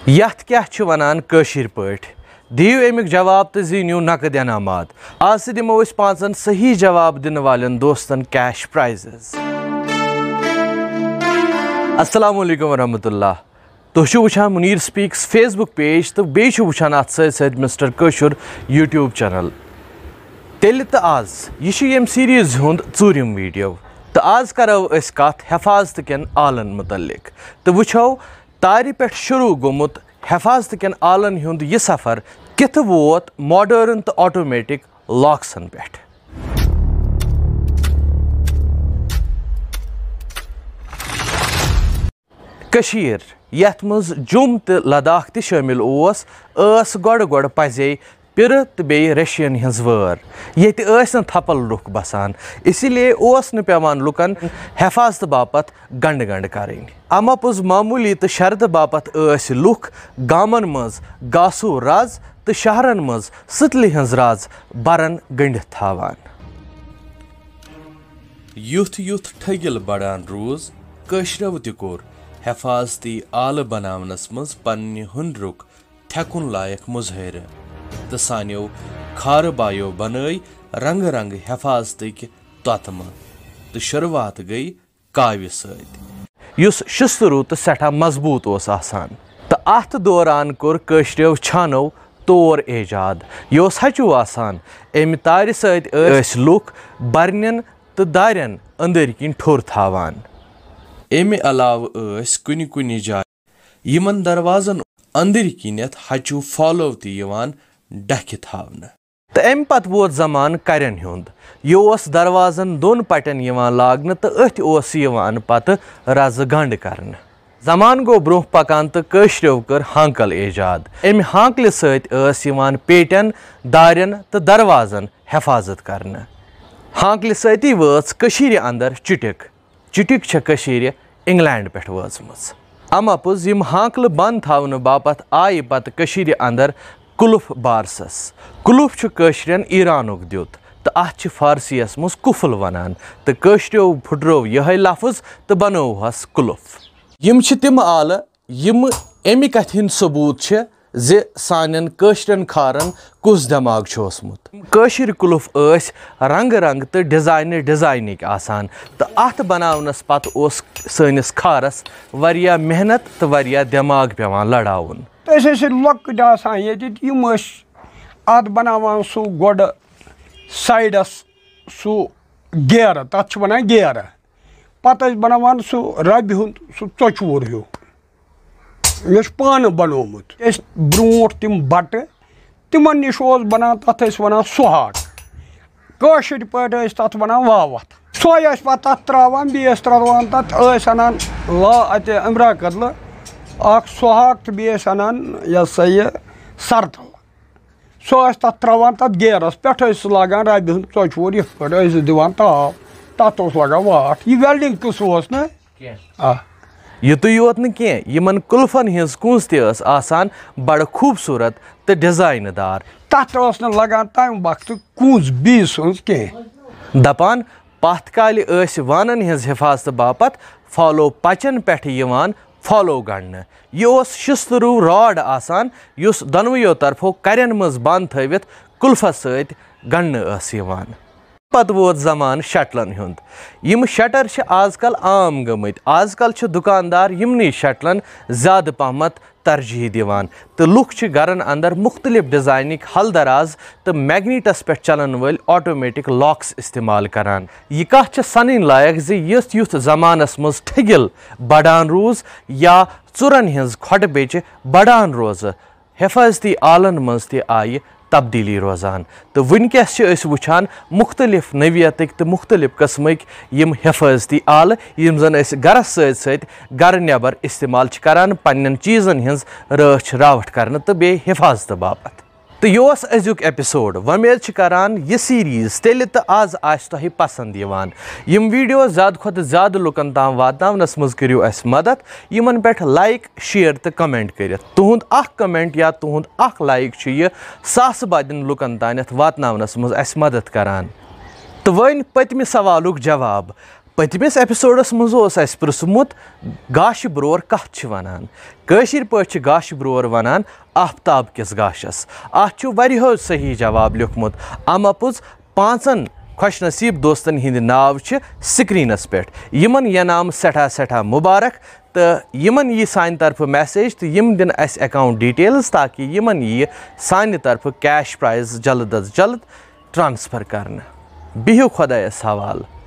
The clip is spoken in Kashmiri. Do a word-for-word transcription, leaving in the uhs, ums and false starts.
یتھ کیٛاہ چھِ ونان کٲشِر پٲٹھۍ؟ دِیِو امیُک جواب تہٕ زیٖنِو نقد انعامات۔ آز تہِ دِمو أسۍ پانٛژن صحیح جواب دِنہٕ والٮ۪ن دوستن cash prizes۔ السلام علیکم ورحمۃ اللہ۔ تُہۍ چھِو وٕچھان منیٖر speaks Facebook page تہٕ بیٚیہِ چھِو وٕچھان اَتھ سۭتۍ سۭتۍ مسٹر کٲشُر YouTube channel۔ تیٚلہِ تہٕ آز، یہِ چھُ ییٚمہِ series ہُنٛد ژوٗرِم video۔ تہٕ آز کرو أسۍ کتھ حفاظتہٕ کٮ۪ن آلن مُتعلق تہٕ وٕچھو تارِ پٮ۪ٹھ شروٗع گوٚمُت حفاظتہٕ کٮ۪ن آلن ہُنٛد یہِ سفر کِتھٕ ووت modern تہٕ automatic locks ن پٮ۪ٹھ۔ کٔشیٖر، یَتھ منٛز جوٚم تہٕ لداخ تہِ شٲمِل اوس، ٲس گۄڈٕ گۄڈٕ پزے پِرٕ تہٕ بیٚیہِ ریشین ہٕنٛز وٲر۔ ییٚتہِ ٲسۍ نہٕ تھپل لُکھ بسان، اسی لیے اوس نہٕ پٮ۪وان لُکن حفاظتہٕ باپتھ گنڈٕ گنڈٕ کرٕنۍ۔ اما پوٚز معموٗلی تہٕ شرطہٕ باپتھ ٲسۍ لُکھ گامن منٛز گاسوٗ رز تہٕ شہرن منٛز سٕتلہِ ہٕنٛز رز برن گٔنڈِتھ تھاوان۔ یُتھ یُتھ ٹھٔگِل بڑان روٗز، کٲشرٮ۪و تہِ کوٚر حفاظتی آلہٕ بناونس منٛز پننہِ ہُنرُک تھٮ۪کُن لایق مظٲہرٕ، تہٕ سانیو کھارٕ بایو بنٲے رنگہٕ رنگہٕ حفاظتٕکۍ تۄتمہٕ، تہٕ شروٗعات گٔیہِ کاوِ سۭتۍ، یُس شستہٕ روٗ تہٕ سٮ۪ٹھاہ مضبوٗط اوس آسان۔ تہٕ اَتھ دوران کوٚر کٲشرٮ۪و چھانو تور ایجاد۔ یہِ اوس ہَچوٗ آسان۔ اَمہِ تارِ سۭتۍ ٲسۍ لُکھ برنٮ۪ن تہٕ دارٮ۪ن أنٛدٕرۍ کِنۍ ٹھوٚر تھاوان۔ اَمہِ علاوٕ ٲسۍ کُنہِ کُنہِ جایہِ یِمن دروازن أنٛدٕرۍ کِنٮ۪تھ ہَچوٗ پھۄلو تہِ یِوان ڈَکھِ تھاونہٕ۔ تہٕ اَمہِ پتہٕ ووت زمانہٕ کرٮ۪ن ہُنٛد۔ یہِ اوس دروازن دۄن پٹٮ۪ن یِوان لاگنہٕ تہٕ أتھۍ اوس یِوان پتہٕ رزٕ گنٛڈ کرنہٕ۔ زمانہٕ گوٚو برٛونٛہہ پکان تہٕ کٲشرٮ۪و کٔر ہانکل ایجاد۔ اَمہِ ہانکلہِ سۭتۍ ٲس یِوان پیٹٮ۪ن، دارٮ۪ن تہٕ دروازن حفاظت کرنہٕ۔ ہانکلہِ سۭتی وٲژ کٔشیٖرِ اندر چُٹِک۔ چُٹِک چھےٚ کٔشیٖرِ انگلینڈ پٮ۪ٹھ وٲژمٕژ۔ اما پوٚز یِم ہانکلہٕ بنٛد تھاونہٕ باپتھ آیہِ پتہٕ کٔشیٖرِ اندر قلف بارسس۔ قلف چھُ کٲشرٮ۪ن ایرانُک دیُت تہٕ اتھ چھِ فارسیَس منٛز قفل ونان تہٕ کٲشرٮ۪و پھُٹرٲو یِہوٚے لفظ تہٕ بنووہس قلف۔ یِم چھِ تِم آلہٕ یِم امہِ کتھِ ہٕنٛدۍ ثبوٗت چھِ زِ سانٮ۪ن کٲشرٮ۪ن کھارن کُس دٮ۪ماغ چھُ اوسمُت۔ کٲشِرۍ قُلُف ٲسۍ رنٛگہٕ رنٛگہٕ تہٕ ڈیزاینہٕ ڈیزاینٕکۍ آسان تہٕ اتھ بناونس پتہٕ اوس سٲنِس کھارس واریاہ محنت تہٕ واریاہ دٮ۪ماغ پٮ۪وان لڑاوُن۔ أسۍ ٲسۍ لۄکٕٹۍ آسان ییٚتہِ، یِم ٲسۍ اتھ بناوان سُہ گۄڈٕ سایڈس سُہ گیرٕ، تتھ چھِ ونان گیرٕ۔ پتہٕ ٲسۍ بناوان سُہ ربہِ ہُنٛد سُہ ژۄچوور ہیوٗ۔ مےٚ چھُ پانہٕ بنومُت۔ ٲسۍ برونٛٹھ تِم بٹہٕ، تِمن نِش اوس بنان، تتھ ٲسۍ ونان سُہاگ۔ کٲشِرۍ پٲٹھۍ ٲسۍ تتھ ونان واوتھ۔ سۄے ٲسۍ پتہٕ تتھ تراوان، بیٚیہِ ٲسۍ تراوان تتھ، ٲسۍ انان لا اتہِ امرا کدلہٕ اکھ سُہاگ تہٕ بیٚیہِ ٲسۍ انان یہِ ہسا یہِ سرتل۔ سُہ ٲسۍ تَتھ ترٛاوان تَتھ گیرَس پٮ۪ٹھ، ٲسۍ سُہ لاگان رَبہِ ہُنٛد ژۄچہِ وور یِتھ پٲٹھۍ، ٲسۍ دِوان تاپھ، تَتھ اوس لَگان واٹھ۔ یہِ welding قٕصہٕ اوس نہ؟ کینٛہہ۔ آ۔ یُتُے یوت نہٕ کینٛہہ، یِمَن قُلفَن ہِنٛز کُنٛز تہِ ٲس آسان بَڑٕ خوٗبصوٗرت تہٕ ڈیزاینہٕ دار۔ تَتھ ٲس نہٕ لَگان تَمہِ وقتہٕ کُنٛز بیٚیہِ سٕنٛز کینٛہہ۔ دَپان، پتھ کالہِ ٲسۍ وانن ہٕنٛز حفاظتہٕ باپتھ فالو پچن پٮ۪ٹھٕ یِوان فالو گنڈنہٕ۔ یہِ اوس شِستہٕ روٗ راڈ آسان، یُس دۄنوٕیو طرفو کرٮ۪ن منٛز بند تھٲوِتھ قُلفس سۭتۍ گنڈنہٕ ٲس یِوان۔ پتہٕ ووت زمانہٕ شٹلن ہُنٛد۔ یِم شٹر چھِ آز کل عام گٔمٕتۍ۔ آز کل چھِ دُکاندار یِمنٕے شٹلن زیادٕ پہمتھ ترجیح دِوان، تہٕ لُکھ چھِ گرن اندر مُختٔلِف ڈیزائنٕکۍ ہل دراز تہٕ میگنیٹس پٮ۪ٹھ چلن وٲلۍ آٹومیٹک لاکس استعمال کران۔ یہِ کتھ چھِ سنٕنۍ لایق زِ یُتھ یُتھ زمانس منٛز ٹھٔگِل بڑان روٗز یا ژُرن ہٕنٛز کھۄٹہٕ بیٚچہِ بڑان روزٕ، حفاظتی آلن منٛز تہِ آیہِ تبدیلی روزان۔ تہٕ وٕنکیٚس چھِ أسۍ وٕچھان مُختٔلِف نوعیتٕکۍ تہٕ مُختٔلِف قٕسمٕکۍ یِم حفٲظتی آلہٕ، یِم زَن أسۍ گَرَس سۭتۍ سۭتۍ گَرٕ نٮ۪بَر استعمال چھِ کَران پنٛنٮ۪ن چیٖزَن ہٕنٛز رٲچھ راوَٹھ کَرنہٕ تہٕ بیٚیہِ حفاظتہٕ باپتھ۔ تہٕ یہِ اوس أزیُک ایپیسوڈ۔ وۄمید چھِ کَران یہِ سیٖریٖز تیٚلہِ تہٕ آز آسہِ تۄہہِ پَسنٛد یِوان۔ یِم ویٖڈیو زیادٕ کھۄتہٕ زیادٕ لُکَن تام واتناونَس منٛز کٔرِو اَسہِ مدد۔ یِمن پٮ۪ٹھ لائک، شیئر تہٕ کمنٹ کٔرِتھ۔ تُہُنٛد اکھ کمنٹ یا تُہُنٛد اکھ لائک چھُ یہِ ساسہٕ بَدٮ۪ن لُکن تانٮ۪تھ واتناونس منٛز اَسہِ مدد کران۔ تہٕ وۄنۍ پٔتمہِ سوالُک جواب۔ پٔتمِس ایپیسوڈس منٛز اوس اَسہِ پرٛژھمُت، گاشہِ برور کَتھ چھِ وَنان؟ کٲشِر پٲٹھۍ چھِ گاشہِ برور وَنان آفتاب کِس گاشَس۔ اَتھ چھُ واریاہو صحیح جواب لیوٚکھمُت۔ اَمہِ اَپُز پانٛژن خۄش نصیٖب دوستن ہٕنٛدۍ ناو چھِ سکرینس پٮ۪ٹھ۔ یِمن یِنہٕ سٮ۪ٹھاہ سٮ۪ٹھاہ مُبارک، تہٕ یِمن یی سانہِ طرفہٕ میسیج تہٕ یِم دِن اَسہِ اکاؤنٹ ڈیٹیلز، تاکہِ یِمن یی سانہِ طرفہٕ کیش پرائز جلد از جلد ٹرانسفر کرنہٕ۔ بِہِو خۄدایس حوالہٕ۔